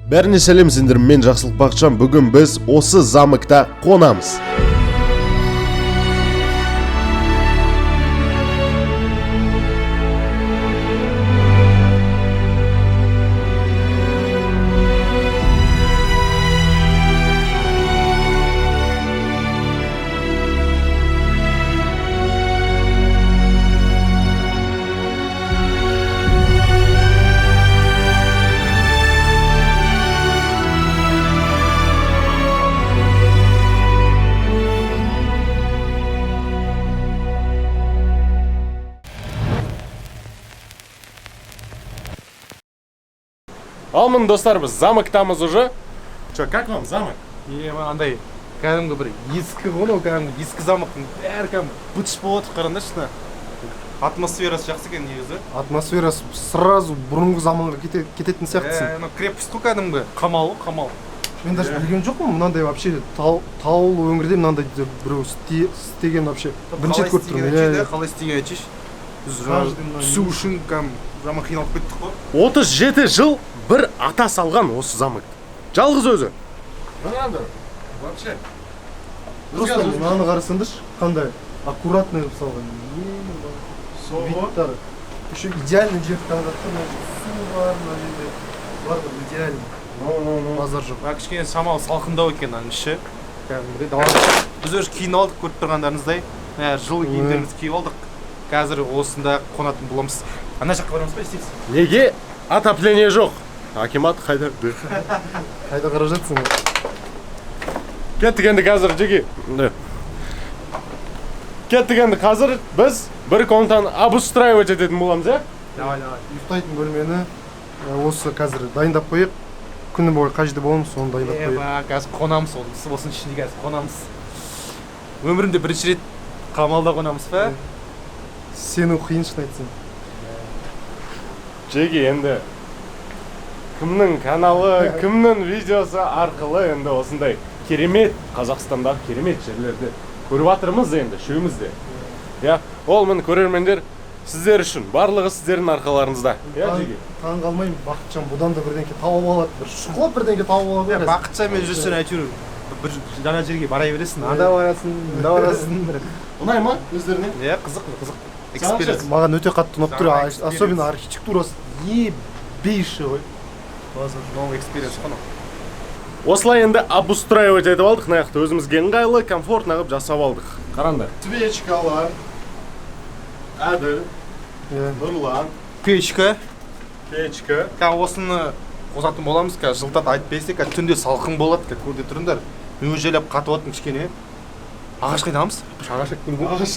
Бәріне сәлем, сендер мен Жақсылық Бақытжан. Бүгін біз осы замокта қонамыз. Ал міне, достар, біз замоктамыз уже. Че, как вам замок? Е, андай кәдімгі бір ескі ғой мынау, кәдімгі ескі замоктың бәрі кәдімгі быт болып отыр, қараңдаршы мына. Атмосферасы жақсы екен негізі. Атмосферасы сразу бұрынғы заманға кететін сияқтысың. Е, мынау крепость қой, кәдімгі қамал ғой, қамал. Мен даже білген жоқпын мынандай вообще таулы өңірде мынандай біреу істеген, вообще бірінші рет көріп тұрмын. Қалай Иә, иә. Қалай істеген, айтшы. Біз Каждый мына түсу үшін кәдімгі жаман қиналып кеттік қой. 37 жыл бір ата салған осы замокты. Жалғыз өзі. Мынандай. Вообще. Просто мынаны қарасаңдаршы, қандай аккуратный қылып салған. Видтары еще идеальный жер таңдап тұр. Мына жерде су бар, мына жерде барлығы идеально, базар жоқ. Мына кішкене шамалы салқындау екен ананың іші кәдімгідей. Далада біз уже киініп алдық, көріп тұрғандарыңыздай, мына жылы киімдерімізді киіп алдық. Қазір осында қонатын боламыз. Ана жаққа барамыз ба, не істейміз? Неге отопление жоқ? Акимат қайда? Қайда қарап жатсың? Кеттік енді қазір, жеке. Кеттік енді қазір біз бір комнатаны обустраивать ететін боламыз, иә? Давай, давай. Ұйықтайтын бөлмені осы қазір дайындап қояйық. Күні бойы қай жерде боламыз, соны дайындап қояйық. Еба, қазір қонамыз ол осының ішінде, қазір қонамыз. Өмірімде бірінші рет қамалда қонамыз ба? Сену қиын, шын айтсам. Жеке, енді кімнің каналы, кімнің видеосы арқылы енді осындай керемет Қазақстандағы керемет жерлерді көріп жатырмыз енді үшеуміз де. Иә, ол міне, көрермендер, сіздер үшін, барлығы сіздердің арқаларыңызда. Иә, жеке. Таң қалмаймын, Бақытжан бұдан да бірдеңке тауып алады, бір шұқылап бірдеңке тауып алады ғой қазір. Бақытжанмен жүрсең, әйтеуір бір жаңа жерге бара бересің, анда барасың, мында барасың бір. Ұнай ма өздеріне? Иә, қызық, қызық. Саған ше? Experience. Маған өте қатты ұнап тұр, Жаңа experience. Особенно архитектурасы ебейший ғой. Новый experience қой мынау. Осылай енді обустраивать етіп алдық, мына жақты өзімізге ыңғайлы, комфортно қылып жасап алдық. Қараңдар. Свечкалар. Әділ, Иә. Нұрлан, Печка. печка. Қазір осыны қосатын боламыз, қазір жылытады, айтпайсың, қазір түнде салқын болады, қазір көрде тұрыңдар. Мен уже жайлап қатып отырмын кішкене. Ағаш қайда аламыз? Ағаш әкеліп көрейік. Ағаш.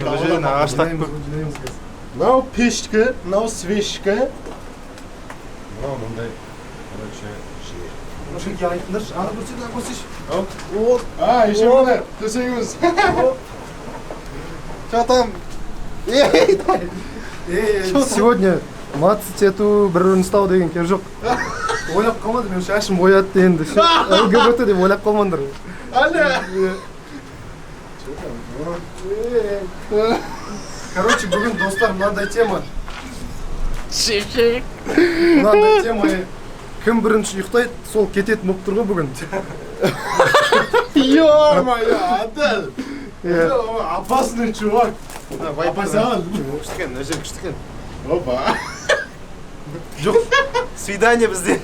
Бір жерден ағаш тапып Жинаймыз ғой, жинаймыз қазір. Мынау печка, мынау свечка. Мынау мындай, короче, жер. Жерге айтыңдаршы, ана көрсет, ана көрсетші. Вот. А, еще міне төсегіміз. Че там? Ей, сегодня мацать ету, бір бірін ұстау деген керек жоқ. Ойлап қалмадым, мен шашым бояды енді. ЛГБТ деп ойлап қалмаңдар. Әлі. Короче, бүгін, достар, мынандай тема. Мынандай тема. Кім бірінші ұйықтайды, сол кететін болып тұр ғой бүгін. Ё-моё, Әділ. Иә. Опасный чувак. Опасен. Күшті екен, мына жер күшті екен. Опа. Жоқ. Свидание бізде.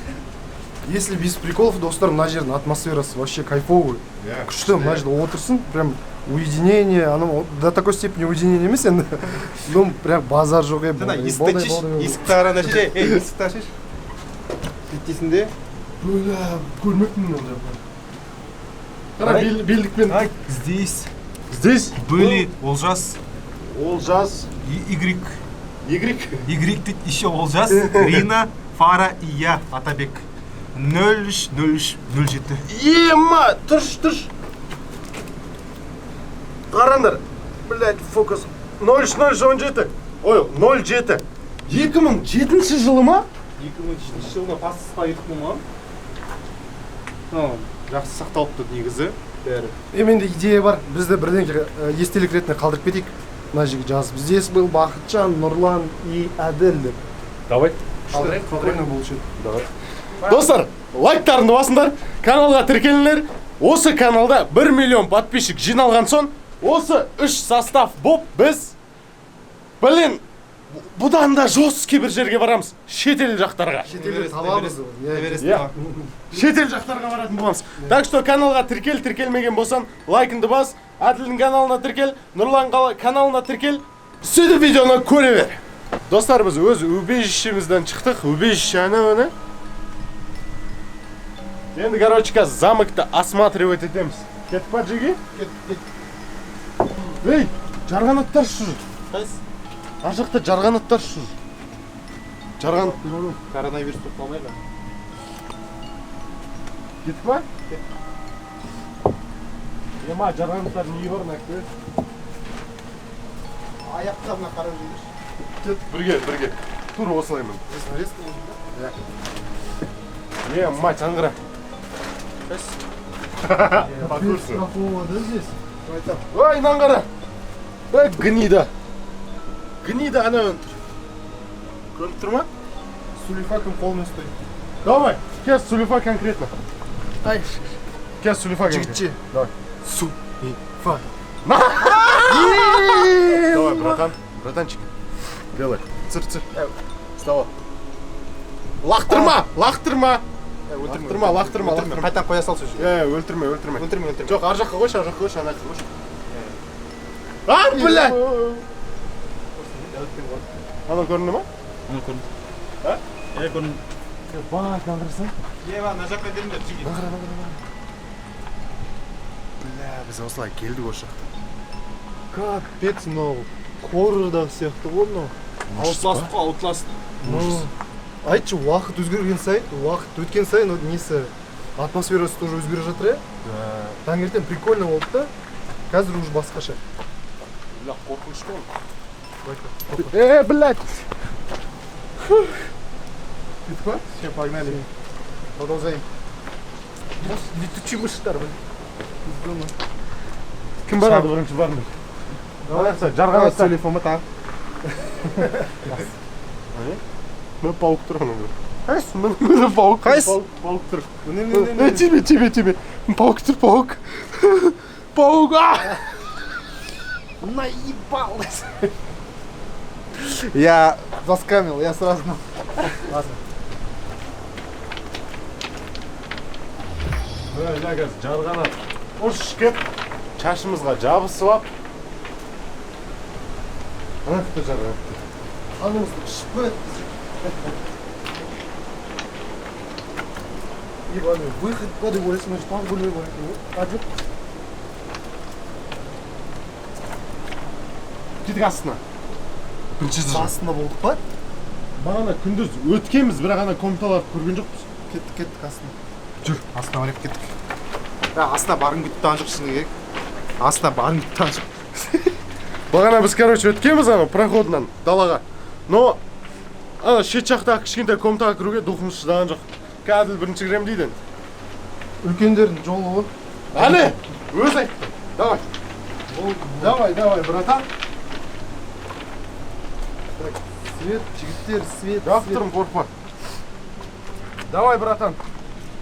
Если без приколов, достар, мына жердің атмосферасы вообще кайфовый. Күшті, мына жерде отырсың, прям уединение, анау до такой степени уединение емес енді. Ну, прям базар жоқ, е. Жаңа болды, есікті болды, ашшы, болды. есікті қараңдар ше, ей, есікті ашшы. Бүйтесің де. Бля, көрмеппін мен ол жақты. Қара, белдікпен. Так, здесь Здесь были Олжас, Олжас, Y, Y. Y дейді, еще Олжас, Рина, Фара и я, Атабек. 03 03 07. Ема, тұрш, тұрш. Қараңдар. Блядь, фокус. 03 03 17. Ой, 07. 2007 жылы ма? 2007 жылы паспортқа кетіп болмаған. Ну, жақсы сақталып тұр негізі. Бәрі. Е, менде идея бар. Бізді бірдеңке естелік ретінде қалдырып кетейік. Мына жерге жазып. Здесь был Бақытжан, Нұрлан и Әділ деп. Давай. Қалдырайық, прикольно болушы еді. Давай. Достар, Лайктарыңды басыңдар, каналға тіркеліңдер. Осы каналда 1 миллион подписчик жиналған соң, осы үш состав боп біз, блин, бұдан да жесткий бір жерге барамыз. Шетел жақтарға. Шетелде табамыз. Иә. Шетел жақтарға баратын боламыз. Так что каналға тіркел, тіркелмеген болсаң, лайкыңды бас, Әділдің каналына тіркел, Нұрлан каналына тіркел. Сөйтіп видеоны көре бер. Достар, біз өз убежищемізден шықтық. Убежище ана міне. Енді, короче, қазір замокты осматривать етеміз. Кеттік па, Джиги? Кеттік. Ей, жарғанаттар жүр. Қайсы? Ар жақта жарғанаттар жүр. Жарғанат. Коронавирус болып қалмай ма? Кеттік па? Ема, жарғанаттар неге бар, мына Аяқтарына қарап жүріңдерші. Кеттік, бірге, бірге. Тур осылаймын. Резко. Е, мать, аңғыра. По курсу. Какого, да, здесь? Ой, мынаны қара. Ой, гнида. Гнида ана тұр. Көрініп тұр ма? Сулифа кім қолымен ұстайды. Давай, кел Сулифа конкретно. Ай, Кел Сулифа конкретно. жігітше. Давай. Сулифа. Давай, братан, братанчик. Делай. Цыр, цыр. Вставай. Лақтырма, лақтырма. Лақтырма, лақтырма, лақтырма. Қайтадан қоя сал сол жерге. Е, өлтірме, өлтірме. Өлтірме, өлтірме. Жоқ, ар жаққа қойшы, ар жаққа қойшы, ана жаққа қойшы. А, бля! Анау көрінді ма? Оны көрінді. А? Е, көрінді. Ба, қарасаң. Е, мына жаққа келіңдер, жігіт. Қара, қара, қара. Бля, біз осылай келдік осы жақта. Капец, мынау хоррордағы сияқты ғой мынау. Outlast қой, Outlast. Ну, айтшы, уақыт өзгерген сайын, уақыт өткен сайын вот несі, атмосферасы тоже өзгеріп жатыр, иә? Таңертең прикольно болды да, қазір уже басқаша. Бля, қорқынышты ғой. Э, блядь! Кеттік па? Все, погнали. Продолжаем. Летучий мыштар, блин. Кім барады бірінші, барыңдар. Давай, жарғанаттар. Телефон тағы. Міне паук тұр анау. Қайсы? Міне, міне паук. Қайсы? Паук, паук тұр. Міне, міне, міне. Э, тебе, тебе, тебе. Паук тұр, паук. Паук, а! Наебал. Я заскамил, я сразу. Ладно. Бля, қазір жарғанат ұшып кеп, шашымызға жабысып алып. Ана жақта жарғанат тұр. Анаусы ұшып қояды. Ебаный выход па деп ойлайсың, мына жерде тағы бөлме бар екен ғой. А, жоқ. Кеттік астына. Бірінші этажға. Астында болдық па? Бағана күндіз өткенбіз, бірақ ана комнаталарды көрген жоқпыз. Кеттік, кеттік астына. Жүр, астына барайық, кеттік. Да, астына барғым келіп тұрған жоқ, шыны керек. Астына барғым келіп тұрған жоқ. Бағана біз, короче, өткенбіз ана проходынан далаға. Но ана шет жақтағы кішкентай комнатаға кіруге духымыз шыдаған жоқ. Кәділ бірінші кірем дейді енді. Үлкендердің жолы ғой. Әне, өзі айтты. Давай. Давай, давай, братан. Так, свет, жігіттер, свет, Жауып свет. тұрмын, қорықпа. Давай, братан.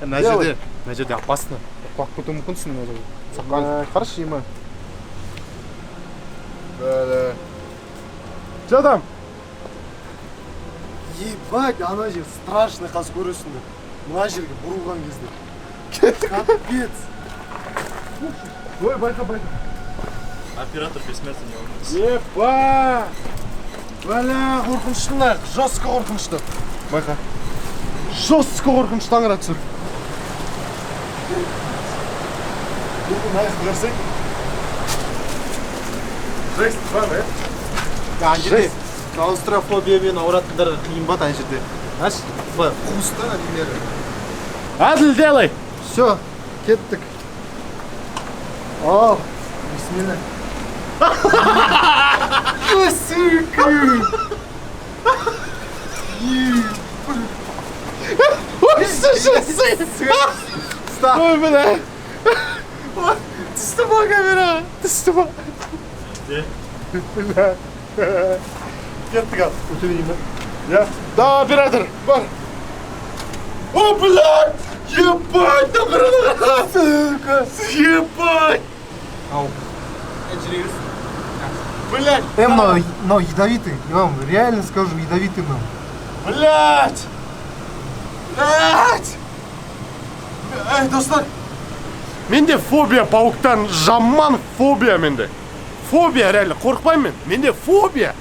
Мына жерде, мына жерде опасно. Құлап кетуі мүмкінсің мына жерде. Саққан. Қарашы, ема. Бля. Че там? Ебать, ана жер страшный, қазір көресіңдер. Мына жерге бұрылған кезде. Капец. Ой, байқа, байқа. Оператор бессмертный, не волнуйтесь. Епа! Бля, қорқынышты мына, жестко қорқынышты. Байқа. Жестко қорқынышты, аңыра түсір. Мына жақты көрсең. Жесть, бар, э? Ана жерде клаустрофобиямен ауыратындарға қиын ба ана жерде? Знаешь, былай қуыс та нелері. Әділ, делай! Все, кеттік. Ал, бисмилля. Ой, сука! Ой, слушай, Ой, бля. Ой, түсті ма камера? Түсті ма? Бля. Кеттік ал. Өте берейін ба? Я? Да, оператор, бар. О, блядь! Ебать, сука! Ебать! Ау. Жүре берсін. Блять! Мынау ядовитый, я вам реально скажу, ядовитый мынау. Блять! Блять! Эй, достар! Менде фобия пауктан, жаман фобия менде. Фобия реально, қорықпаймын мен. Менде фобия.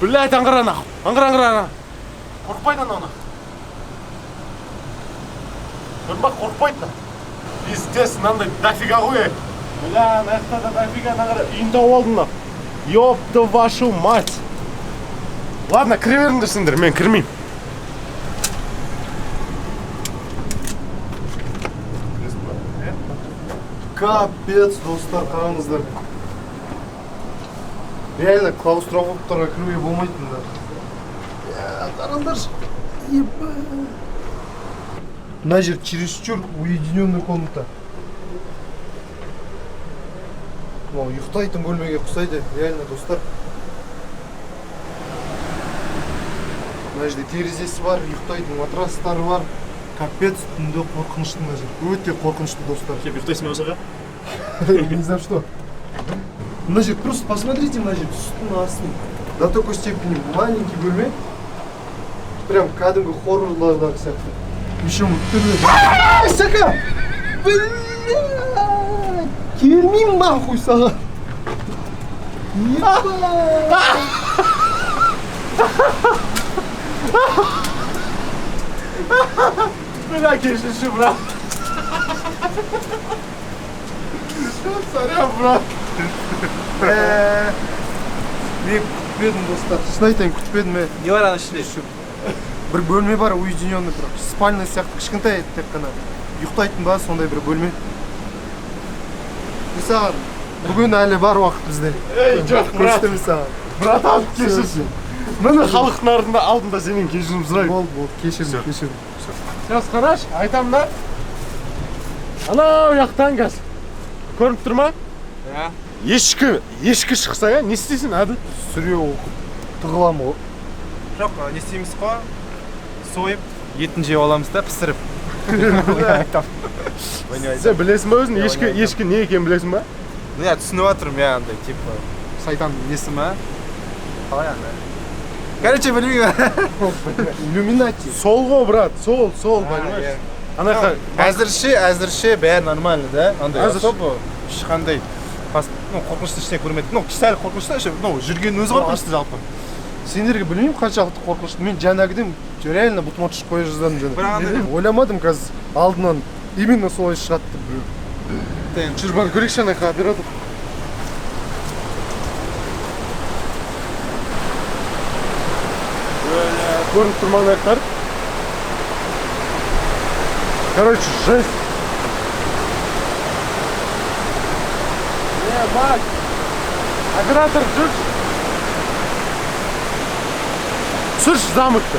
Блять, аңғара нахуй. Аңғара, аңғара, ана. Қорықпайды анау нахуй. Көрдің ба, қорықпайды нахуй. Пиздец, мынандай дофига ғой. Ей. Бля, ана жақта да дофига, ана қара. Үйін тауып алдым нахуй. Ёпта вашу мать. Ладно, кіре беріңдер сендер, мен кірмеймін. Капец, достар, қараңыздар. Реально клаустрофобтарға кіруге болмайды мында. Қараңдаршы. Ебать. Мына жер чересчур уединенный комната. Мынау ұйықтайтын бөлмеге ұқсайды, реально, достар. Мына жерде терезесі бар, ұйықтайтын матрастары бар. Капец, түнде қорқынышты мына жер. Өте қорқынышты, достар. Кеп ұйықтайсың ба осы? Ни за что. Мына жер, просто посмотрите мына жер, үстін астын. До такой степени маленький бөлме. Прям кәдімгі хоррорлардағы сияқты. Еще түрлі. Ай, сука! Блядь! Келмеймін нахуй саған. Ебать! Бля, кешірші, брат. Сорян, брат. Мен күтпедім, достар. Шын айтайын, күтпедім. Не бар ана ішінде? Бір бөлме бар, уединенный бір спальный сияқты, кішкентай тек қана. Ұйықтайтын ба сондай бір бөлме. Мен саған бүгін әлі бар уақыт бізде. Ей, жоқ, брат. Көрсетемін саған. Братан, кешірші. Міне халықтың алдында сенен кешірім сұраймын. Болды, болды, кешірдім, кешірдім. Сейчас қарашы, айтам да. Анау жақтан қазір. Көрініп тұр ма? Иә. Ешкі шықса, иә, не істейсің, Әділ? Сүре оқып, тығыламын ғой. Жоқ, не істейміз қой? Сойып, етін жеп аламыз да, пісіріп. Сен білесің ба өзің, ешкі не екенін білесің ба? Иә, түсініп жатырмын, иә, андай, типа, сайтан несі ма? Қалай андай? Короче, білмеймін. Иллюминати. Сол ғой, брат, сол, сол, понимаешь? Ана жаққа Әзірше бәрі нормально, да? Андай Әзірше. особо ешқандай ну, қорқынышты ештеңе көрмедік. Ну, сәл қорқынышты, ше, ну, жүргеннің өзі қорқынышты жалпы. Сендерге білмеймін қаншалықты қорқынышты. Мен жаңағыдан реально бұтыма түсіп қоя жаздадым жаңа. Бірақ андай- Ойламадым қазір алдынан именно солай шығады деп біреу. Жүр, бар көрейікші ана жаққа, оператор. Көрініп тұр ма ана жақтар? Короче, жесть. Ебать! Оператор, жүрші. Түсірші замокты.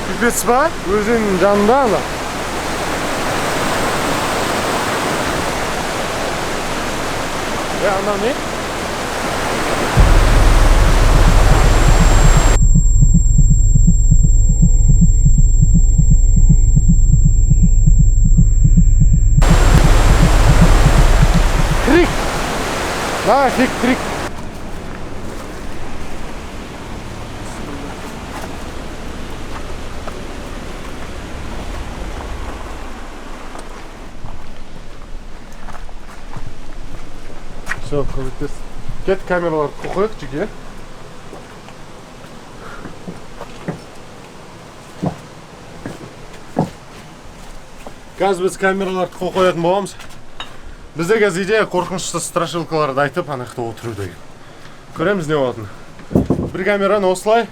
Пипец па? Өзеннің жанында ана. Анау не? Крик! Нафиг крик! Все, көмектес. Кет камераларды қойып қояйық, жеке. Қазір біз камераларды қойып қоятын боламыз. Бізде қазір идея қорқынышты страшилкаларды айтып, ана жақта отыру деген. Көреміз не болатынын. Бір камераны осылай,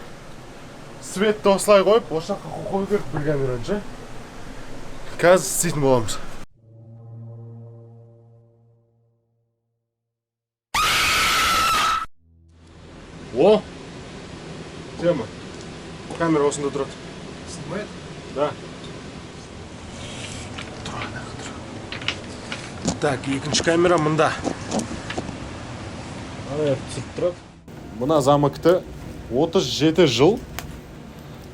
светті осылай қойып, осы жаққа қойып қою керек бір камераны ше. Қазір істейтін боламыз. О! Тема. Камера осында тұрады. Снимает? Да. Так, екінші камера мында. Ана жақта түсіріп тұрады. Мына замокты 37 жыл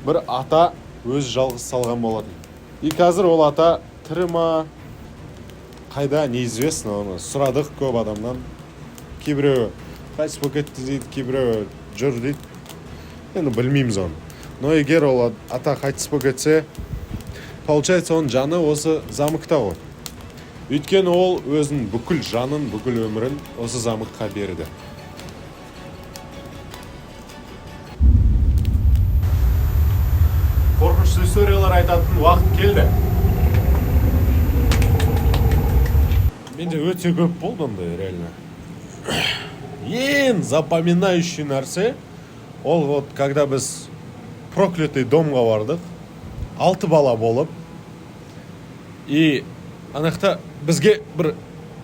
бір ата өз жалғыз салған болатын. И қазір ол ата тірі ма, қайда, неизвестно. Оны сұрадық көп адамнан. Кейбіреуі қайтыс болып кетті дейді, кейбіреуі жүр дейді. Енді білмейміз оны. Но егер ол ата қайтыс болып кетсе, получается, оның жаны осы замокта ғой. Өйткені ол өзінің бүкіл жанын, бүкіл өмірін осы замокқа берді. Қорқынышты историялар айтатын уақыт келді. Менде өте көп болды ондай, реально. Ең запоминающий нәрсе ол вот когда біз проклятый домға бардық, алты бала болып, и ана жақта бізге бір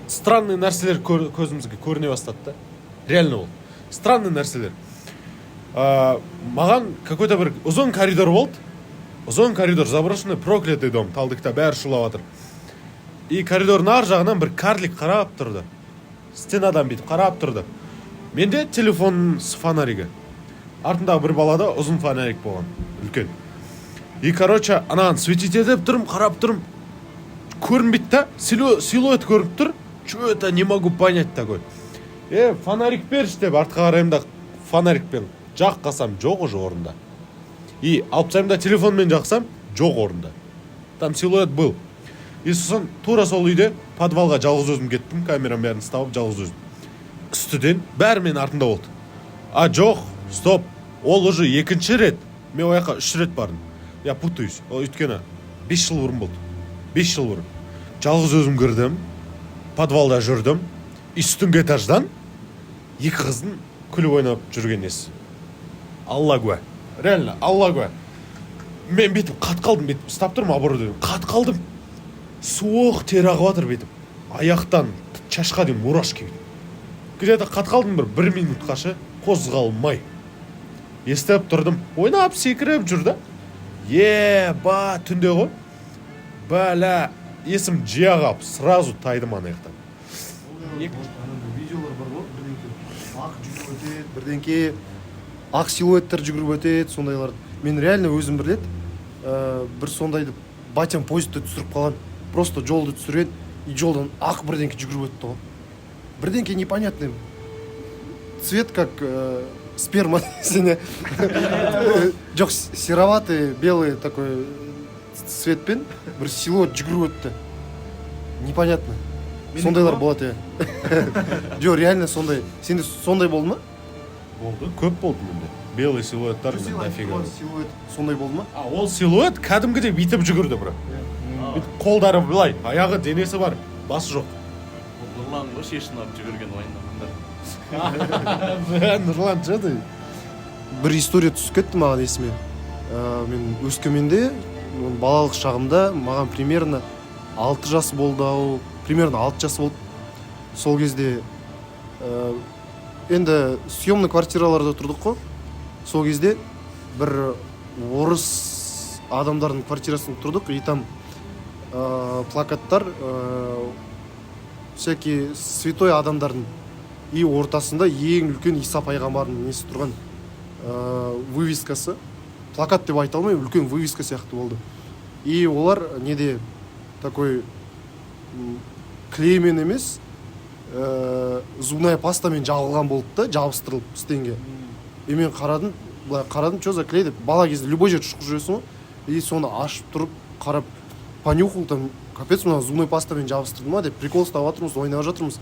странный нәрселер көзімізге көріне бастады да. Реально ол странный нәрселер. Маған какой-то бір ұзын коридор болды, ұзын коридор, заброшенный проклятый дом, Талдыкта, бәрі шулап жатыр. И коридордың ар жағынан бір карлик қарап тұрды, стенадан бүйтіп қарап тұрды. Менде телефон с фонаригі, артындағы бір балада ұзын фонарик болған, үлкен. И, короче, анаған светить етіп тұрмын, қарап тұрмын, көрінбейді да, силуэт көрініп тұр. Че это, не могу понять такой. Фонарик берші деп артқа қараймын да, фонарикпен жаққасам, жоқ уже орында. И алып тастаймын да, телефонмен жақсам, жоқ орында. Там силуэт был. И сосын тура сол үйде подвалға жалғыз өзім кеттім, камераның бәрін ұстап, жалғыз өзім. Үстіден бәрі менің артымда болды. А, жоқ, стоп, ол уже екінші рет. Мен ол жаққа үш рет бардым. Я путаюсь. Ол өйткені 5 жыл бұрын болды. 5 жыл бұрын. Жалғыз өзім кірдім, подвалда жүрдім. И үстіңгі этаждан екі қыздың күліп ойнап жүрген несі. Алла куә. Реально, Алла куә. Мен бүйтіп қат қалдым, бүйтіп ұстап тұрмын оборудование. Қат қалдым. Суық тер ағып жатыр бүйтіп. Аяқтан шашқа дейін мурашки бүйтіп. Где-то қат қалдым бір минутқа ше, қозғалмай. Естіп тұрдым. Ойнап, секіріп жүр да. Еба, түнде ғой. Бәлә, есім жия қалып, сразу тайдым ана жақтан. Анандай видеолар бар ғой, бірдеңке ақ жүгіріп өтеді, бірдеңке ақ силуэттер жүгіріп өтеді, сондайлар. Мен реально өзім бір рет бір сондайды батям поездде түсіріп қалған. Просто жолды түсірген, и жолдан ақ бірдеңке жүгіріп өтті ғой, бірдеңке непонятный цвет, как сперма десең, жоқ, сероватый, белый такой цветпен бір силуэт жүгіріп өтті, непонятно. Сондайлар болады, иә. Жоқ, реально сондай. Сенде сондай болды ма? Болды, көп болды менде. Белый силуэттар мен дофига. Силуэт сондай болды ма? А, ол силуэт кәдімгідей бүйтіп жүгірді бірақ. Бүйтіп қолдары былай, аяғы, денесі бар, басы жоқ. Ол Нұрлан ғой, шешін алып жүгірген ойындағандар. Нұрлан, че ты? Бір история түсіп кетті маған есіме. Мен Өскеменде, балалық шағымда, маған примерно 6 жас болды ау, примерно 6 жас болды. Сол кезде енді съемный квартираларда тұрдық қой. Сол кезде бір орыс адамдардың квартирасында тұрдық, и там плакаттар, всякие святой адамдардың, и ортасында ең үлкен Иса пайғамбардың несі тұрған, вывескасы, плакат деп айта алмаймын, үлкен вывеска сияқты болды. И олар неде такой клеймен емес, зубная пастамен жабылған болды да, жабыстырылып стенге. И мен қарадым, былай қарадым, че за клей деп. Бала кезде любой жерде шұқып жүресің ғой. И соны ашып тұрып қарап, понюхал там, капец, мына зубной пастамен жабыстырды ма деп прикол ұстап жатырмыз, ойнап жатырмыз.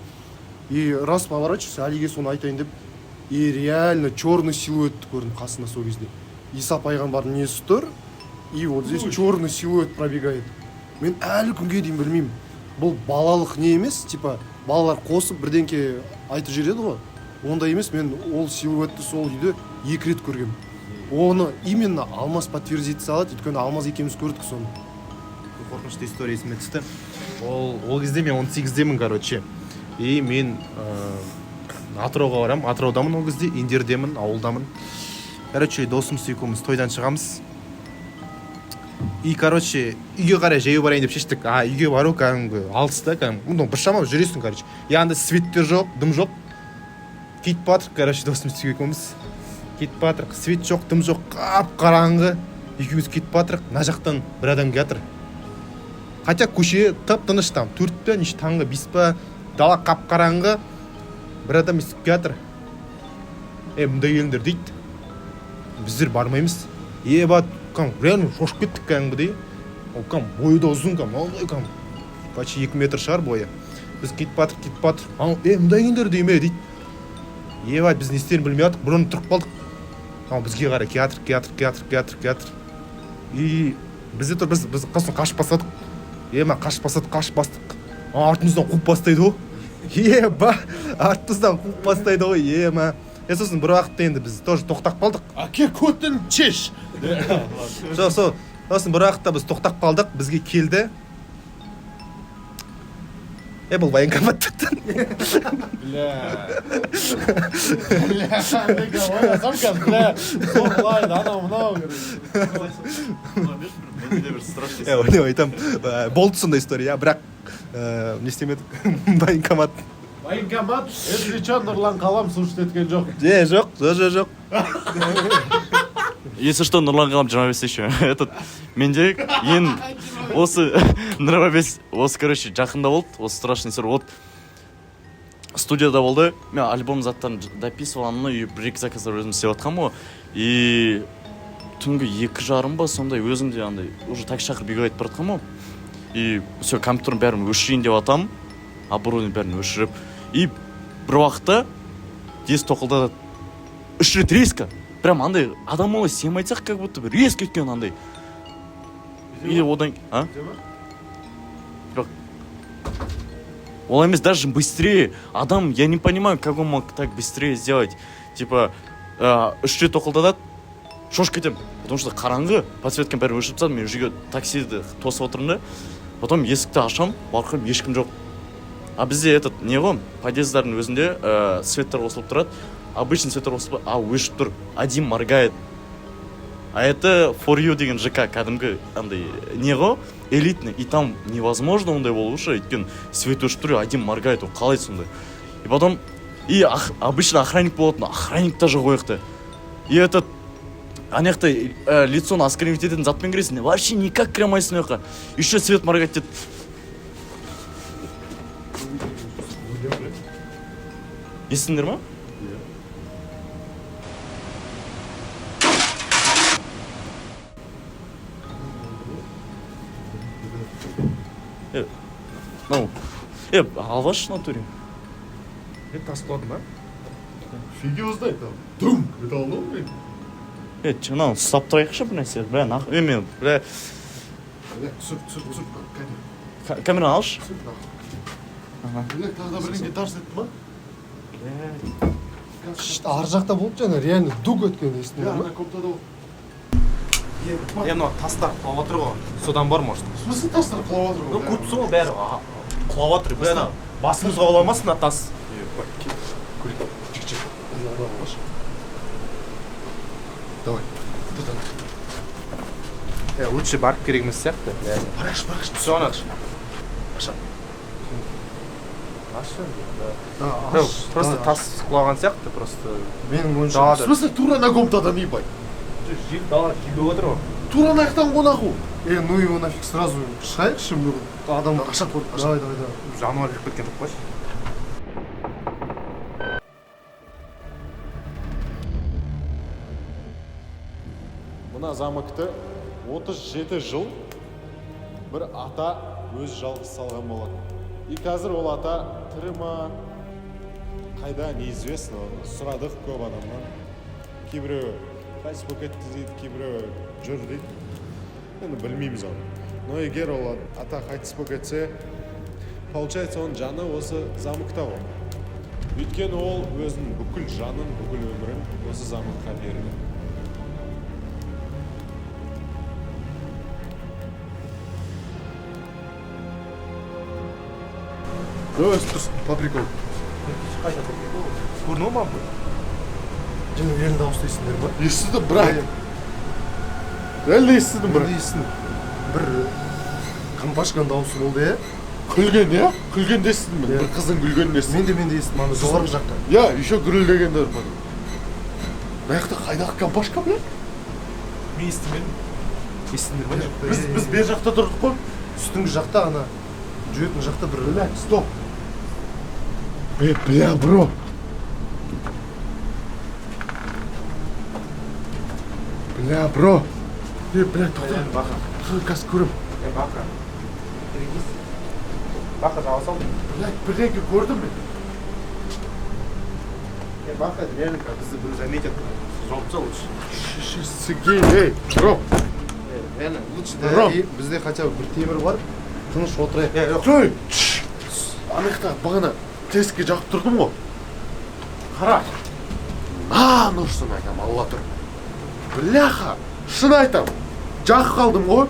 И раз поворачивайся, Алиге соны айтайын деп, и реально черный силуэтті көрдім қасында. Сол кезде Иса пайғамбардың несі тұр, и вот здесь черный силуэт пробегает. Мен әлі күнге дейін білмеймін, бұл балалық не емес, типа балалар қосып бірдеңке айтып жібереді ғой, ондай емес. Мен ол силуэтті сол үйде екі рет көргенмін. Оны именно Алмас подтвердить алады, өйткені Алмаз екеуміз көрдік соны. Қорқынышты история есіме түсті. Ол кезде мен 18-демін, короче. И мен Атырауға барамын, Атыраудамын ол кезде, Индердемін, ауылдамын. Короче, досым екеуміз тойдан шығамыз. И, короче, үйге қарай жаяу барайын деп шештік. А үйге бару кәдімгі алыс та, кәдімгі, ну, біршама жүресің, короче. И анда свет те жоқ, дым жоқ. Кетіп батырық, короче, досым екеуміз кетіп батырық. Свет жоқ, дым жоқ, қап қараңғы. Екеуміз кетіп батырық, мына жақтан бір адам келатыр. Хотя көше тып тыныш, там 4 пе, неше, таңғы 5 па, дала қап қараңғы. Бір адам естіп келатыр. Е, мында келіңдер дейді. Біздер бармаймыз. Ебать, кәдімгі реально шошып кеттік кәдімгідей. Ол кәдімгі бойы да ұзын, кәдімгі мынандай, кәдімгі почти 2 метр шығар бойы. Біз кетіп батырық, кетіп батырық. Анау, е, мында келіңдер дейме дейді. Ебать, біз не істерін білмей жатырық, бұрын тұрып қалдық. Анау бізге қарай келатыр, келатыр, келатыр, келатыр, келатыр. И бізде тұр, біз сосын қашып бастадық. Ема, қашып бастадық, қашып бастық. Анау артымыздан қуып бастайды ғой. Еба, артымыздан қуып бастайды ғой, ема. Е, сосын бір уақытта енді біз тоже тоқтап қалдық. Әке, көтін шеш. Жоқ, сол, сосын бір уақытта біз тоқтап қалдық, бізге келді. Е, бұл военкоматтан. Бля. Бля, ойласам қазір, бля, зорлайды, анау мынау. Менде де бір страшный. Е, ойлап айтамын, болды сондай история, бірақ не істемедік военкомат. Военкомат, если че, Нұрлан Қалам слушать еткен жоқ. Е, жоқ, жоқ, жоқ, жоқ. Если что, Нұрлан Қалам 25 еще. Этот, менде ең осы 25, осы, короче, жақында болды, осы страшный история. Вот студияда болды, мен альбом заттарын дописывал, ананы, и бір екі заказдар өзім істеп жатқанмын ғой. И түнгі 2:30 ба, сондай, өзім де андай уже такси шақырып үйге қайтып бара жатқанмын ғой. И все, компьютердің бәрін өшірейін деп жатамын, оборудование бәрін өшіріп. И бір уақытта есік тоқылдады үш рет резко. Прям андай адам олай сенбей айтсақ, как будто бір резко өткен андай. И одан, а? Жоқ. Олай емес, даже быстрее. Адам, я не понимаю, как он мог так быстрее сделать. Типа, үш рет тоқылдатады, шошып кетемін. Потому что қараңғы, подсветканың бәрін өшіріп тастадым, мен үйге таксиді тосып отырмын да. Потом есікті ашамын, барқырым, ешкім жоқ. А бізде этот, не ғой, подъездардың өзінде светтер қосылып тұрады. Обычный светтер қосылып, а өшіп тұр. Один моргает. А это For You деген ЖК, кәдімгі андай не ғой, элитный. И там невозможно ондай болу ше, өйткені свет өшіп тұр, один моргает, ол қалай сондай. И потом, и обычно охранник болатын, охранник та жоқ ол жақта. И этот, ана жақта лицоны осквернить ететін затпен кіресің, вообще никак кіре алмайсың ол жаққа. Еще свет моргать етеді. Естідіңдер ма? Е, мынау, е, алғаш в натуре. Е, тас құлады ма? Фиг его знает там. Дум! Это оно, блин? Е, мынаны ұстап тұрайықшы бір нәрсе, бля, нахуй, е, мен, бля, Бля, түсір, түсір, түсір, камера. Камераны алшы. Түсір, нахуй. Бля, тағы да бірдеңе тарс етті ма? Шшт, ар жақта болып жаңа реально дук өткен, Бля, естідіңдер ма? ана комнатада болды. Е, мынау тастар құлап жатыр ғой, содан бар, может. В смысле тастар құлап жатыр ғой? Ну, көріп тұрсың ғой, бәрі құлап жатыр. Бля, ана басымызға құламасын мына тас. Көрейік, жігіт, ана алшы. Давай. Тут ана. Е, лучше барып керек емес сияқты. Барайықшы, барайықшы. Түсі ана. Аша. Ашы. Да, Жоқ, аш, просто да, тас құлаған сияқты, просто. Менің ойымша Далада. В смысле тура ана комнатадан, ебать? Жел, дала жел болып отыр ғой. Тура ана жақтан ғой, нахуй. Е, ну его нафиг, сразу шығайықшы, бүгін адам Аша, аша. Давай, давай, давай. Жануар кіріп кеткен жоқ қой. Мына замокты 37 жыл бір ата өз жалғыз салған болатын. И қазір ол ата тірі ма, қайда, неизвестно. Сұрадық көп адамнан. Кейбіреуі қайтыс болып кетті дейді, кейбіреуі жүр дейді. Енді білмейміз оны. Но егер ол ата қайтыс болып кетсе, получается, оның жаны осы замокта ғой. Өйткені ол өзінің бүкіл жанын, бүкіл өмірін осы замокқа берді. Давай, тұрсын, по приколу. Көрінді ма бұл? Жаңа елдің дауысын естідіңдер ма? Естідім, брат. Реально естідім, Бір брат. естідім. Бір компашканың дауысы болды, иә? Күлген, иә? Күлгенді естідім мен. Иә. Бір қыздың күлгенін естідім. Мен де естідім ана жоғарғы жақта. Иә, еще гүрілдегенді көрдім. Мына жақта қайдағы компашка, бля? Мен естімедім. Естідіңдер ма? Біз бер жақта тұрдық қой. Үстіңгі жақта ана жүретін жақта бір Бля, стоп. Бля, бро. Бля, бро. Бля, тоқта. Бақа. Қазір көрем. Бақа. Бақа жаба сал. Бля, бірдеңке көрдім мен. Бақа, реально, бізді біреу заметит. Жауып таста лучше. Сігей, ей, бро. Реально, лучше Бро. да, бізде хотя бы бір темір бар, тыныш отырайық. Стой! Ана жақта бағана теске жағып тұрдым ғой. Қара. Нан ұрсын айтам, алла тұр. Бляха, шын айтам. Жағып қалдым ғой.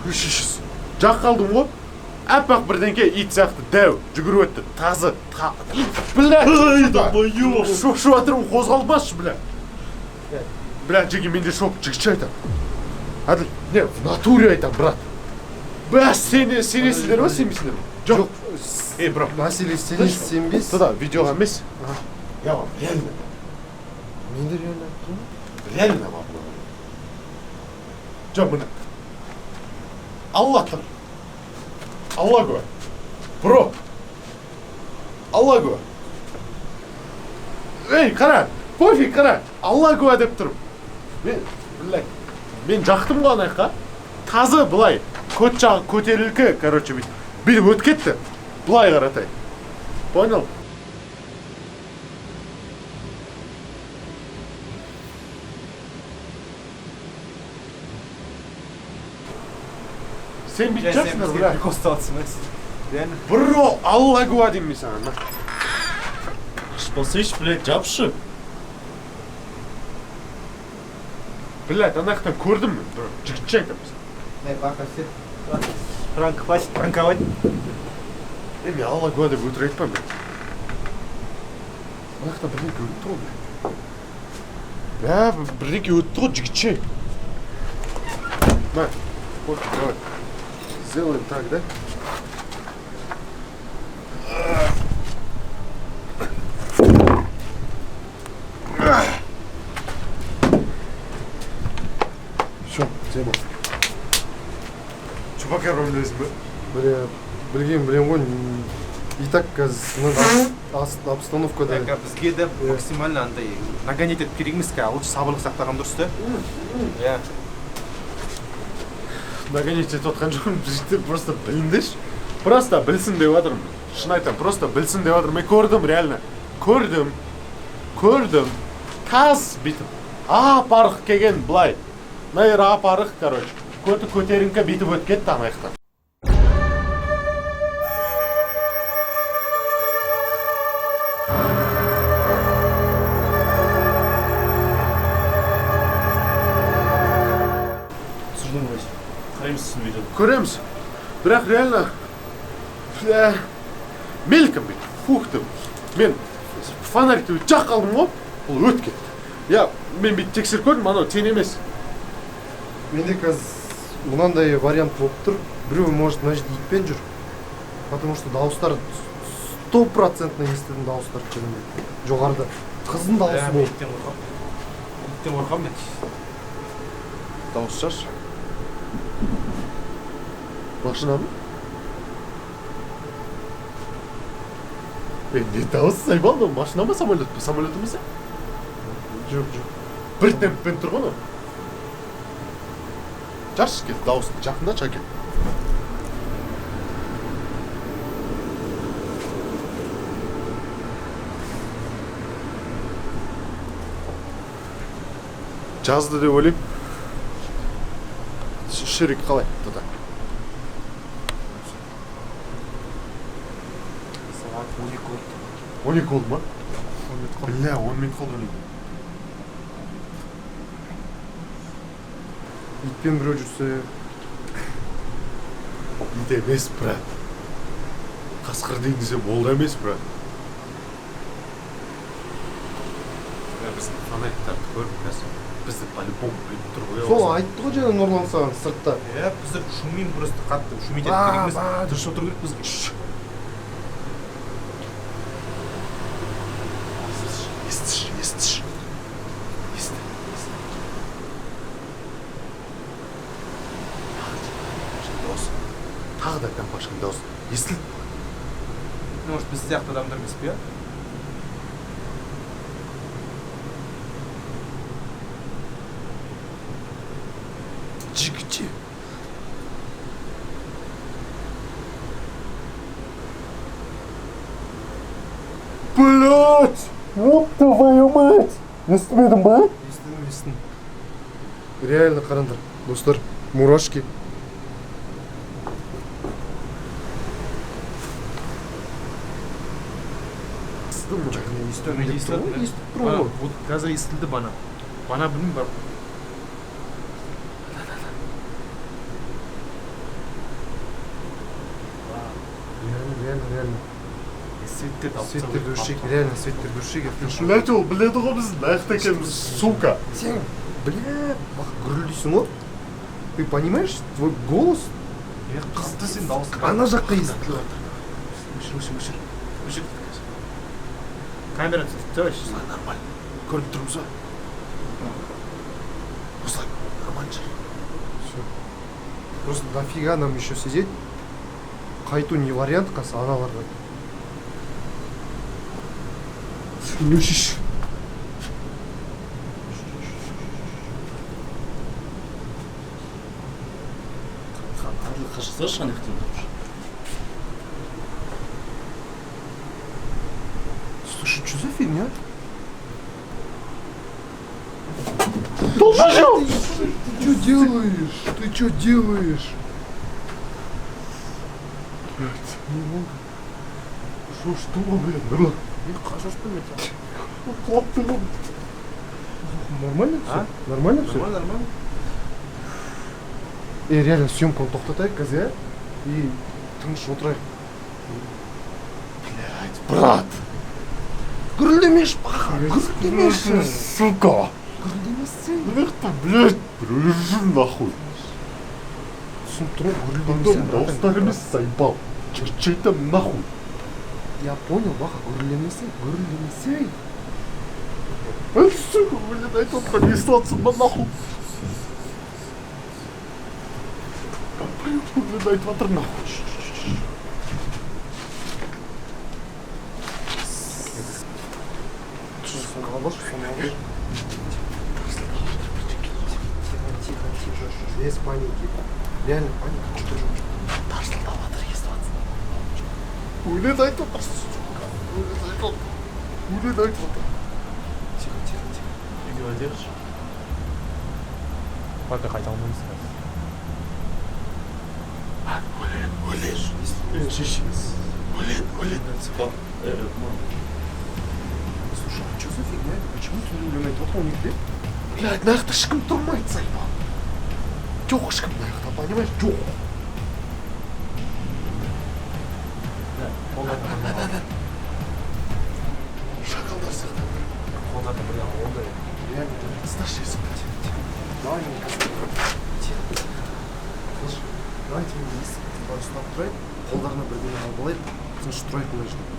Үш. Жағып қалдым ғой. Аппақ бірдеңке ит сияқты дәу жүгіріп өтті. Тазы. Бля, шошып жатырмын, қозғалмашы, бля. Бля, жеке менде шок, жігітше айтам. Әділ, не, в натуре айтам, брат. Бә, сенесіздер ма, сенбейсіңдер ма? Жоқ. Ей, бро. Мәселе сенесіз, сенбейсіз. Тогда видеоға емес. Я вам реально, Мен де реально айттым. реально вам говорю. Жоқ, міне. Алла тұр. Алла куә. Бро. Алла куә. Ей, қара, пофиг, қара. Алла куә деп тұрмын. Мен, бля, мен жақтым ғой ана жаққа. Тазы былай, көт жағы көтерілкі, короче, бүйтіп өтіп кетті. Былай қаратай. Понял? Сен бүйтіп жатсыңдар, бля. Прикол ұстап реально. Бро, Алла куә деймін мен саған. Шпасыш, блядь, жапшы. Блядь, ана жақтан көрдім мен, бро. Жігітше айтамын. Бақа, все. Пранк, хватит пранковать. Мен Алла куә деп өтірік айтпаймын, блядь. Ана жақта бірдеңке өтті ғой, блядь. Бә, бірдеңке өтті ғой, жігітше. На, вот, давай. Сделаем так, да? Все, тема. Чупакабра білесің бе? Бля, білген білем ғой. И так қазір обстановкада. Бізге де максимально андай нагонять етіп керек емес, лучше сабырлық сақтаған дұрыс та. Иә. Нагонять етіп жатқан жоқпын, жігіттер, просто біліңдерші. Просто білсін деп жатырмын. Шын айтамын, просто білсін деп жатырмын. Мен көрдім, реально. Көрдім. Көрдім. Тас бүйтіп. Ап-арық келген былай. Мына жері ап-арық, короче. Көті көтеріңкі бүйтіп өтіп кетті ана жақтан. Түсірдің ғой. Қараймыз сосын видеоды. Көреміз. Бірақ реально, бля, мельком бүйтіп, фух деп. Мен фонарикті бүйтіп жағып қалдым ғой, ол өтіп кетті. Я, мен бүйтіп тексеріп көрдім, анау тен емес. Менде қазір мынандай вариант болып тұр. Біреу, может, мына жерде итпен жүр. Потому что дауыстар 100% естідім дауыстар кәдімгі. Жоғарыда. Қыздың дауысы болды. Иттен қорқамын. Иттен қорқамын мен. Дауыс шаш. Машина ма? Не дауыс сайбал, машина ма, самолет па? Самолет емес? Жоқ, жоқ. Бір темппен тұр ғой. Жаршы кел, дауысын жақындатшы әкел. Жазды деп ойлаймын. Ширик қалай? Тота. Сағат 12 болды. 12 болды ма? Бля, 10 минут қалды 12. Итпен біреу жүрсе. Ит емес, брат. Қасқыр дейін десе болды емес, брат. Біздің фонарьктарды көріп қазір. Бізді по-любому біліп тұр ғой. Сол айтты ғой жаңа Нұрлан саған сыртта. Иә, біздер шумен просто қатты шуметь етіп керек емес. Тыныш отыру керек бізге. Естіші, естіші. Есті, есті. Дауыс. Тағы да компашканың дауысы. Естілді. Может, біз сияқты адамдар емес пе? Жігітше. Блять! Ёб твою мать! Естімедің ба? Естідім, естідім. Реально қараңдар, достар, мурашки. Мен естідім, Естіп тұрмын ғой. Вот қазір естілді бана. Бана білмеймін бар. Реально, реально, реально. Светтерді алып Светтерді өшірейік, реально светтерді өшірейік. Блять, ол біледі ғой біз мына екенбіз, сука. Сен, бля, бақ гүрілдейсің ғой. Ты понимаешь, твой голос Қатты сен дауысың. ана жаққа естіліп жатыр. Өшір, өшір, өшір. Өшір. Камера түсіріп вообще. Нормально. Көрініп тұрмыз ба? Осылай нормально шығар. Всё. Просто дофига нам еще сидеть. Қайту не вариант қазір аналарға. Өшірші. Әділ қашсашы ана жақтан. Слушай, что за фигня? Ты что делаешь? Ты что делаешь? Блять. Что, что, блядь, Нұрлан? Құлап тұр ғой. Нормально все? Нормально все? Нормально, нормально. Е, реально съемканы тоқтатайық қазір, иә? И тыныш отырайық. Блять, брат. Гүрілдемеші, баха, гүрілдемеші. Сука. Гүрілдемесең. Мына жақта, блять, біреулер жүр нахуй. Түсініп тұрмын, Андам гүрілдемесең. дауыстар емес, заебал. Чертей нахуй. Я понял, баха, гүрілдемесең, гүрілдемесең. Эй, сука, блядь, айтып отқан естіп жатсың ба нахуй? Блядь, айтып жатыр нахуй. Соны алшы, соны алшы. Тихо, тихо, тихо. Без паники. Реально паника. Что же? Тарсылдап жатыр, естіп жатсың. Өлең айтып отыр, сука. Өлең айтып отыр. Өлең айтып отыр. Тихо, тихо, тихо. Үйге қайтайықшы. Пока қайта алмаймыз қазір. Өлең, өлең. Слушай, а что за фигня? Почему ты өлең айтып отыр 12-де? Блядь, мына жақта ешкім тұрмайды, заебал. Жоқ ешкім мына жақта, понимаешь? Жоқ. Шакалдар сияқты. Қолдарда бір ондай. Реально, Тасташы есікті. тихо. Давай мен қазір. Тихо, тихо. Слышь, давайте мен есікті былай ұстап тұрайық, қолдарына бірдеңе алып алайық, тыныш тұрайық мына жерде.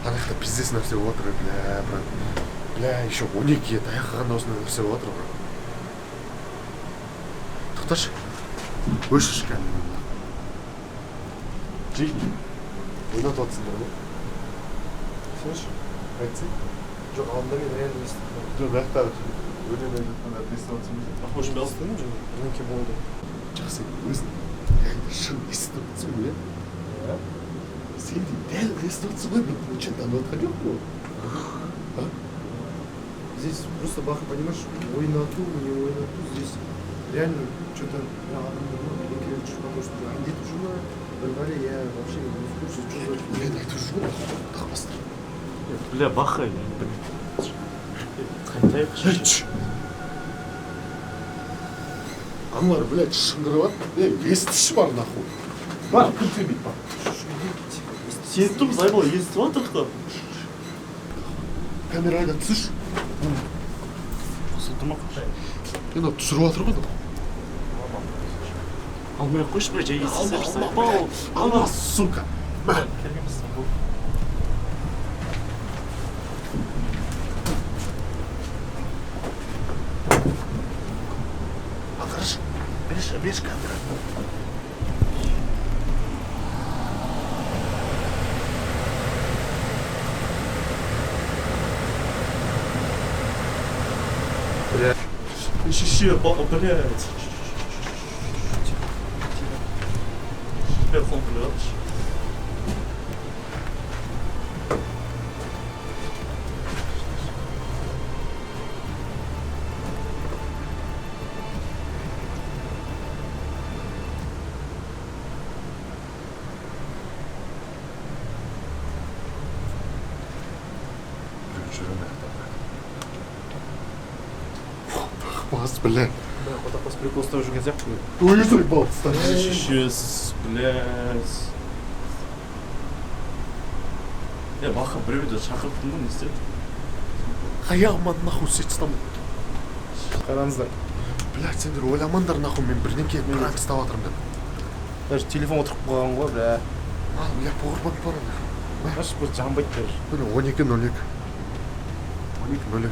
Ана жақта пиздец нәрсе болып жатыр, бля, брат. Бля, еще 12-ге таяқ қалғанда осындай нәрсе болып жатыр, брат. Тоқташы. Өшірші камераны. Жеги. Ойнатып жатсыңдар ма? Слышь, Айтсай. жоқ, алдында мен реально естіп тұрмын. Жоқ, мына жақта өлең айтып жатқандарды естіп жатсың ба? Қош Естідім жаңа, бірдеңке болды. Жақсы, өзің реально шын естіп отырсың ғой, иә? Сен де дәл естіп отырсың ғой, мен случайно танып жатқан жоқпын ғой. Здесь просто, Баха, понимаешь, ойнату, не ойнату, здесь реально что-то адамдар ма бірдеңелер жүр, потому что әндетіп жүр ма, бір бәле, я вообще не в курсе, что за Өлең айтып жүр ғой, тақпастыр. Бля, баха. Қайтайықшы. Аналар, блядь, шыңғырып жатыр. Ей, естіші бар, нахуй. Бар, күлтемейді, бар. Естіп тұрмыз, Айбол, естіп жатырық та. Камераға түсірші. Қосылып тұрма қойшы. Енді түсіріп жатыр ғой. Алмай ақ қойшы, бля, жай естісіп. Алма, алма, сука. Керек емес. Қарашы, берші, берші камера. Еще, блядь. Бля, қолым біліп. Бас, бля. Қотақбас прикол ұстап жүрген сияқты. Ой, заебал, кстати. Сейчас, блядь. Е, Баха біреуді шақырып тұрмын ғой, не істеді? Аяғыма нахуй сет ұстамын. Қараңыздар. Блядь, сендер ойламаңдар нахуй, мен бірдеңке пранк ұстап жатырмын деп. Даже телефон отырып қалған ғой, бля. А, бля, пауэрбанк бар ана. Қарашы, бұл жанбайды даже. Міне, 12.02. 12.02.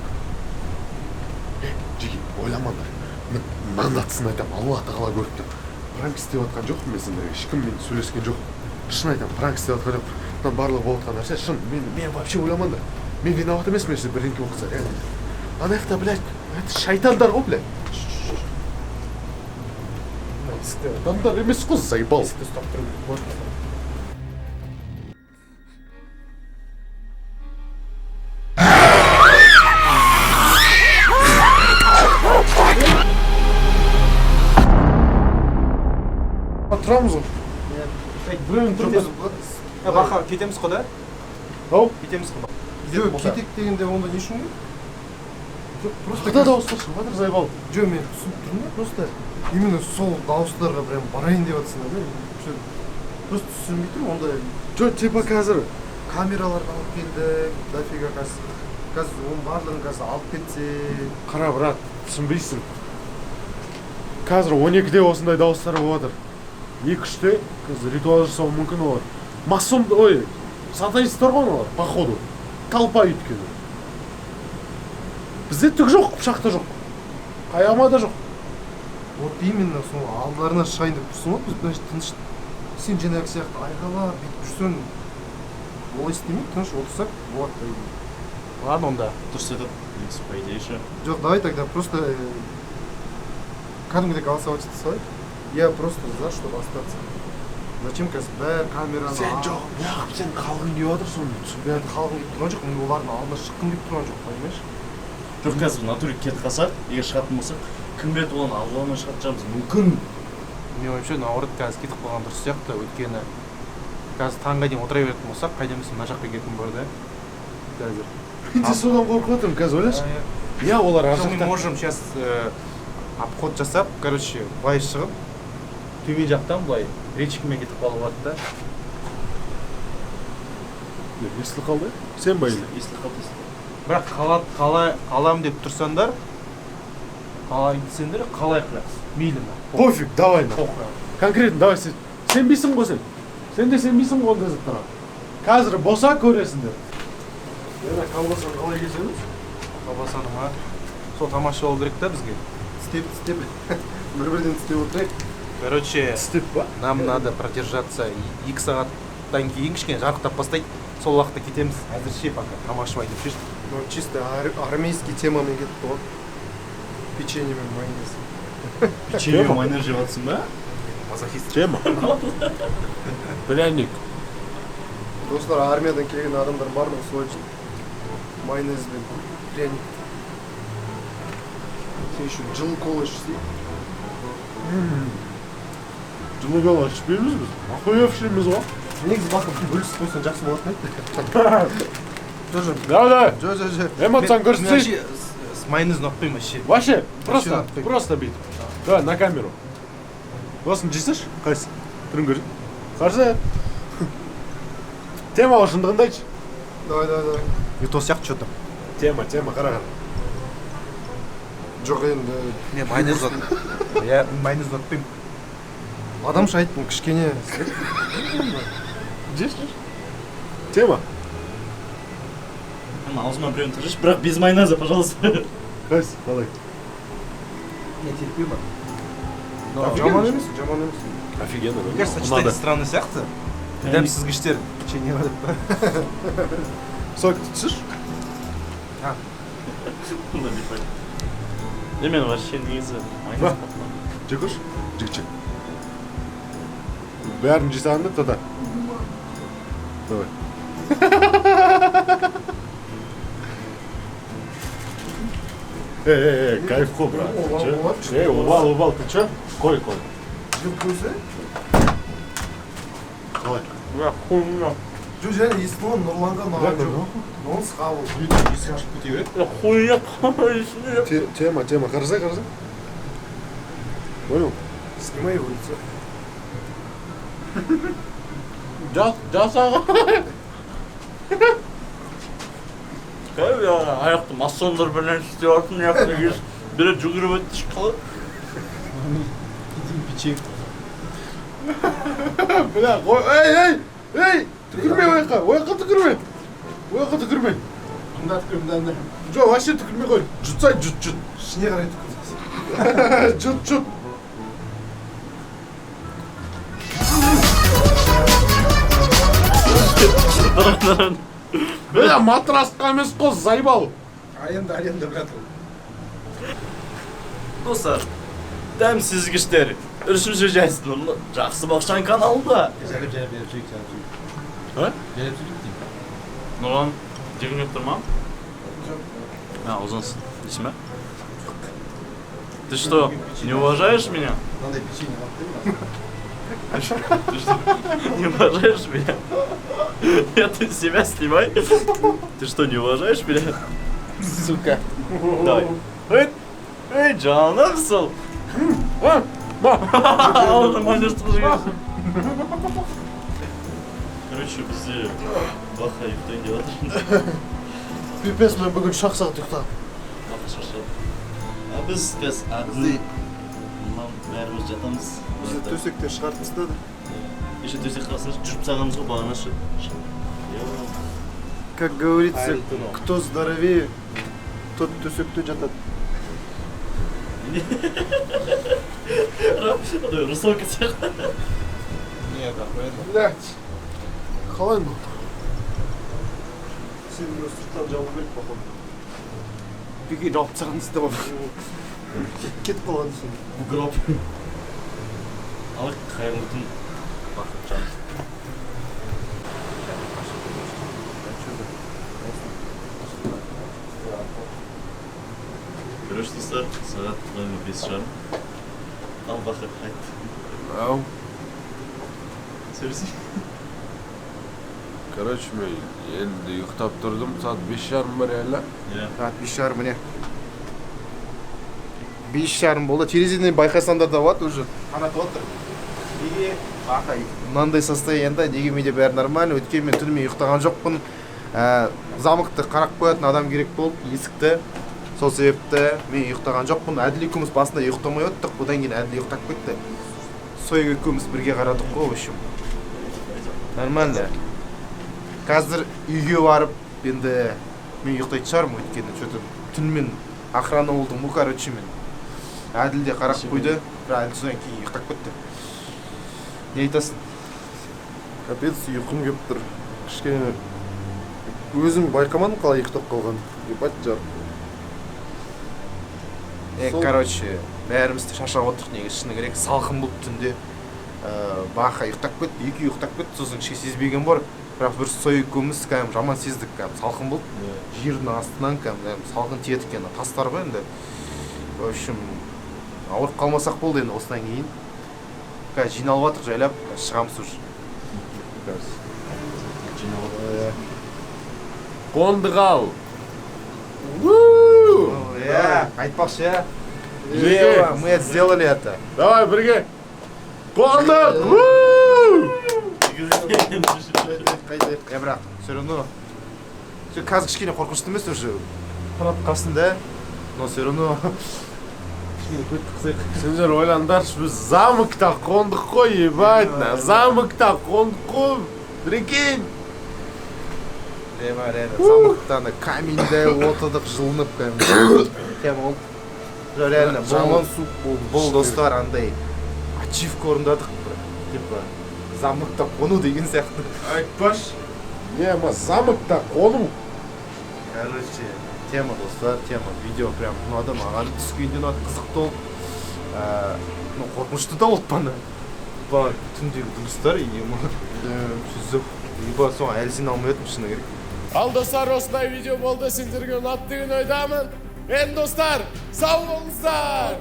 Е, жеке, ойламаңдар. Мен мынандатысын айтамын, Алла тағала көріп тұр. Пранк істеп жатқан жоқпын мен сендерге, ешкіммен сөйлескен жоқпын. Шын айтамын, пранк істеп жатқан жоқпын. Мына барлығы болып жатқан нәрсе шын. Мен вообще ойламаңдар. Мен виноват емеспін, если бірдеңке болып қалса, реально. Ана жақта, блядь, это шайтандар ғой, блядь. Адамдар емес қой, заебал. Есікті ұстап тұру керек болады. Тұрамыз ғой. Біреуін тұрмыз. Баха, кетеміз қой да? Ау. Кетеміз қой. Жоқ, кетек дегенде онда не үшін керек? Жоқ, просто Қайда дауыстар шығып жатыр, заебал. Жоқ, мен түсініп тұрмын да, просто именно сол дауыстарға прям барайын деп жатсыңдар да. Просто түсінбей тұрмын, онда Жоқ, типа қазір камераларды алып келдік, дофига қазір. Қазір оның барлығын қазір алып кетсе. Қара, брат, түсінбейсің. Қазір 12-де осындай дауыстар болып жатыр. 2-3-те қазір ритуал жасауы мүмкін олар. Масон, ой, сатанисттер ғой олар, походу. Толпа өйткені. Бізде түк жоқ, пышақ та жоқ. Қаяма да жоқ. Вот именно сол алдарына шығайын деп тұрсың ғой, біз мына жерде тыныш. Сен жаңағы сияқты айғайлап бүйтіп жүрсең, олай істемей, тыныш отырсақ болады по идее. Ладно, онда. Дұрыс айтады, негізі, по идее ше. Жоқ, давай тогда просто кәдімгідей голосовать ете салайық. Я просто за, чтобы остаться. Зачем қазір бәрі камераны... Сен жоқ, неғып сен қалғың келіп жатыр соны түсінбей Мен қалғым келіп тұрған жоқ, мен олардың алдына шыққым келіп тұрған жоқ, понимаешь? Жоқ, қазір в натуре кетіп қалсақ, егер шығатын болсақ, кім біледі, оның алдына шығатын шығармыз, мүмкін. Мен ойымша, наоборот, қазір кетіп қалған дұрыс сияқты, өйткені қазір таңға дейін отыра беретін болсақ, қайда білсін, мына жаққа кететін бар да. Қазір. Мен де содан қорқып отырмын, қазір ойлашы. Иә, олар ар Мы жақта. можем сейчас обход жасап, короче, былай шығып, төмен жақтан былай речкамен кетіп қалуға болады да. Естіліп қалды? Сен ба или? Естіліп қалды, естіліп. Бірақ қалам деп тұрсаңдар, қалай десеңдер, қалайық бірақ. Мейлі на. Пофиг, давай на. Похуй. Конкретно, давай сен. Сенбейсің ғой сен. Сен де сенбейсің ғой ондай заттарға. Қазір болса көресіңдер. Ена колбасаны қалай кесеміз? Колбасаны ма? Сол тамаша болу керек та бізге. Тістеп, тістеп. Бір-бірден тістеп отырайық. Короче, Тістеп па? нам надо продержаться 2 сағаттан кейін кішкене жарықтап бастайды. Сол уақытта кетеміз. Әзірше пока тамашалай деп шештік. Ну, чисто армейский темамен кетті ғой. Печенье мен майонез. Печенье мен майонез жеп жатсың ба? Мазохист. Тема. Пряник. Достар, армиядан келген адамдар барлығы солай жейді. Майонез бен пряник. Сен еще жылы кола ішсей. Жылы кола ішпейміз біз. Охуевшийміз ғой. Негізі бақып бөлісіп қойсаң жақсы болатын еді. Тоже. Давай, давай. Жо, жо, жо. Эмоцияны көрсетсей. Вообще с майонезін ұнатпаймын вообще. Вообще, просто, ұнатпаймын. просто бүйтіп. Давай, на камеру. Осыны жейсінші? Қайсы? Түрін көрсет. Қарсы. Тема шындығында айтшы. Давай, давай, давай. Не то сияқты что-то. Тема, тема, қара, қара. Жоқ енді. Мен майонез иә, майонез ұнатпаймын. Адамша айттым, кішкене. Жеші. Тема. Аузыма біреуін тығыш, бірақ без майонеза, пожалуйста. Қайсы, қалай? Не терпимо. Жаман емес, жаман емес. Офигенно. Мне кажется, сочетание странный сияқты. Дәмсізгіштер печенье бар деп па. Сок түсір. Не, мен вообще негізі майонез Жеп көрші, жігітше. Бәрін жей салғанда тогда. Давай. Эй, кайф қой, брат. Эй, обал, обал, ты чё? Қой, қой. Жеп көрсе? Қалай? Хуйня. Жоқ, және естіген Нұрланға маған жоқ. Он сқабыл. Есік ашып кете береді. Хуйня. Тема, тема, қарасай, қарасай. Понял? Снимай его лицо. Жасаған. Аяқты масондар бірлен істеп жатыр, мына бірі жүгіріп өтті қалай. Едим печенье. Бля, қой, ей, ей, ей, түкірме ояққа, ояққа түкірме. Ояққа түкірме. Мында түкір, мында, мында. Жоқ, вообще түкірме қой. Жұтсай, жұт, жұт. Ішіне қарай түкір. Жұт, жұт. Бля, матрасқа емес қой, заебал. Аренда, аренда, брат. Достар, дәмсізгіштер үшінші жайсын Жақсы Бақшан каналында. Жайлап жайлап жайлап жейік, жайлап жейік. А? Жайлап жейік деймін. Нұрлан, жегің келіп тұр ма? Жоқ. А, ұзынсың. Дейсің бе? Ты что, не уважаешь меня? Мынандай печенье алып берейін. Ты что, не уважаешь меня? Я ты себя снимай. Ты что, не уважаешь меня? Сука. Давай. Эй, эй, жаным сол. Аузына майонез тығып. Короче, бізде Баха ұйықтайын деп жатыр. Пипец, мен бүгін 3 сағат ұйықтадым. Баха шаршады. А біз қазір Әділ, Нұрлан бәріміз жатамыз. Бізді төсектен шығарып тастады. Еще төсек қасына жүріп тастағанбыз ғой бағана шы. Как говорится, кто здоровее, тот төсекте жатады. Русалка сияқты. Нет, охуенно. Блять. Қалай болды? Сен мені сырттан жабу керек, походу. Беге жауып тастаған істеп алып. Кетіп қалғансың. Гроб. Ал қайырлы түн, Бақытжан. Короче, достар, сағат 5:30. Ал Бақыт айт. Ау. Сөйлесей. Короче, мен енді ұйықтап тұрдым, сағат 5:30 бар әлі. Иә. Сағат 5:30 міне. 5:30 болды. Терезеден байқасаңдар да болады уже. Таң атып отыр. Неге? Бақа мынандай состояниеда неге менде бәрі нормально? Өйткені мен түнімен ұйықтаған жоқпын. Замокты қарап қоятын адам керек болып, есікті. Сол себепті мен ұйықтаған жоқпын. Әділ екеуміз басында ұйықтамай оттық, одан кейін Әділ ұйықтап кетті. Сойық екеуміз бірге қарадық қой, в общем. Нормально. Қазір үйге барып, енді мен ұйықтайтын шығармын, өйткені что-то түнімен охрана болдым ғой, короче, мен. Әділ де қарап қойды, бірақ Әділ содан кейін ұйықтап кетті. Не айтасың? Капец, ұйқым келіп тұр. Кішкене өзім байқамадым қалай ұйықтап қалғанын. Ебать жар. Короче, бәріміз де шаршап отырдық негізі, шыны керек, салқын болды түнде. Баха ұйықтап кетті, екеуі ұйықтап кетті, сосын кішкене сезбеген бар. Бірақ бір сой екеуміз кәдімгі жаман сездік, кәдімгі салқын болды. Жердің астынан кәдімгі салқын тиеді екен, тастар ғой енді. В общем, ауырып қалмасақ болды енді осыдан кейін. Қазір жиналып жатырық жайлап, қазір шығамыз уже. Жиналып. Қондық ал. Иә, айтпақшы, иә. Ева, мы сделали это. Давай, бірге. Қондық! Е, бірақ, все равно. Қазір кішкене қорқынышты емес уже. Қарап қалсын да, но все равно Кішкене көтті қысайық. Сендер ойлаңдаршы, біз замокта қондық қой, ебать, на замокта қондық қой, прикинь. Ема, реально, замокта ана каминде отырдық, жылынып кәдімгі. Тема болды. Жоқ, реально, бұл Жаман суық болды. Бұл, достар, андай ачивка орындадық бір. Типа замокта қону деген сияқты. Айтпашы, не ма, замокта қону. Короче, тема, достар, тема. Видео прям ұнады маған, түскенде ұнады, қызықты болды. Ну, қорқынышты да болды бана. Бағана түндегі дыбыстар, ема. Жүзіп. Еба, соған әлі сене алмай жатырмын, шыны керек. Ал, достар, осындай видео болды, сендерге ұнады деген ойдамын. Енді, достар, сау болыңыздар.